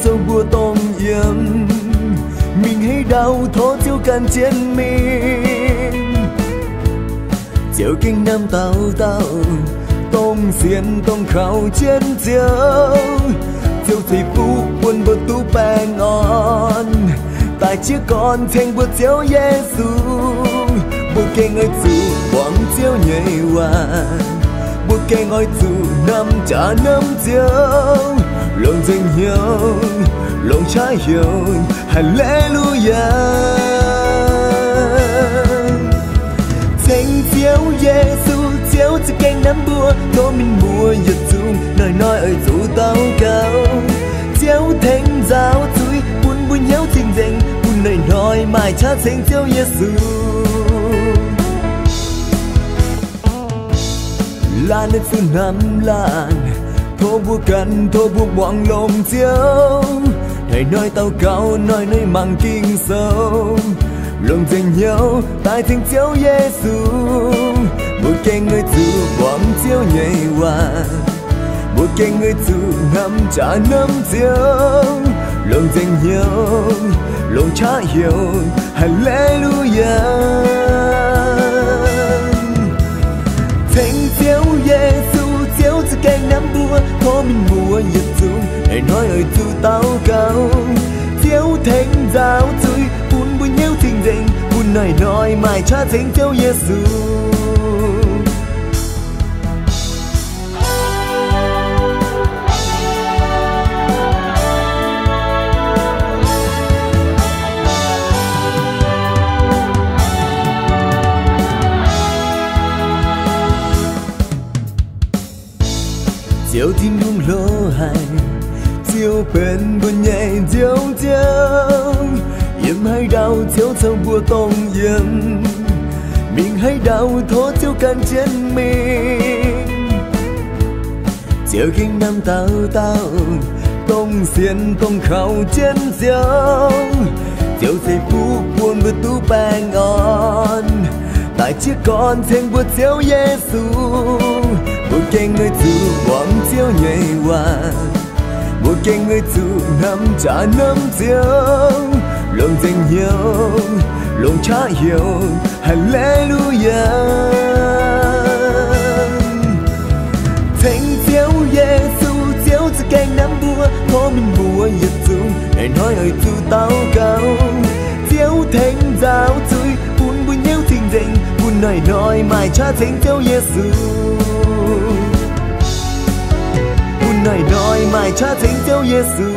Zoux mbuo dongh yiem, mingh haaix ndau tov Ziouv gan jienv mingh. Ziouv gengh hnamv dauh dauh, dongh sienx dongh kaux jienv Ziouv. Ziouv ceix fuqv bun mbuo duqv baengh orn, daaih jiez gorn ceng mbuo Ziouv Yesu. Mbuo gengh oix zuqc muangx Ziouv nyei waac. Mbuo gengh oix zuqc hnamv jaax hnamv Ziouv, longc nzengc hnyouv, longc qaqv heuc, Haa^le^lu^yaa. Ceng Ziouv Yesu, Ziouv za'gengh hnamv mbuo, tov mienh muoz yietc zungv hnoi-hnoi oix zuqc daux gaux. Ziouv tengx nzaaux zuiz bun mbuo hnyouv cing-nzengc, bun hnoi-hnoi maaih qaqv ceng Ziouv Yesu. Laanh naaiv zuqc hnamv laanh, tov mbuo ganh, tov mbuo muangx longx Ziouv. Hnoi-hnoi daux gaux, hnoi-hnoi mangc Ging-Sou, longc nzengc hnyouv daaih ceng Ziouv Yesu. Mbuo gengh oix zuqc muangx Ziouv nyei waac. Mbuo gengh oix zuqc hnamv jaax hnamv Ziouv, longc nzengc hnyouv, longc qaqv heuc, Haa^le^lu^yaa. Ceng Ziouv Yesu, Ziouv za'gengh hnamv mbuo, tov mienh muoz yietc zungv hnoi-hnoi oix zuqc daux gaux. Ziouv tengx nzaaux zuiz bun mbuo hnyouv cing-nzengc, bun hnoi-hnoi maaih qaqv ceng Ziouv Yesu. Ziouv Tin-Hungh hlo haic, Ziouv benx mbuo nyei Nziouv Ziouv. Yiem haaix ndau Ziouv ceng mbuo dongh yiem, mingh haaix ndau tov Ziouv gan jienv mingh. Ziouv gengh hnamv dauh dauh, dongh sienx dongh kaux jienv Ziouv. Ziouv ceix fuqv bun mbuo duqv baengh orn, daaih jiez gorn ceng mbuo Ziouv Yesu. Mbuo gengh oix zuqc muangx Ziouv nyei waac. Mbuo gengh oix zuqc hnamv jaax hnamv Ziouv, longc nzengc hnyouv, longc qaqv heuc, Haa^le^lu^yaa. Ceng Ziouv Yesu, Ziouv za'gengh hnamv mbuo, tov mienh muoz yietc zungv hnoi-hnoi oix zuqc daux gaux. Ziouv tengx nzaaux zuiz bun mbuo hnyouv cing-nzengc, bun hnoi-hnoi maaih qaqv ceng Ziouv Yesu. Bun hnoi-hnoi maaih qaqv ceng Ziouv Yesu.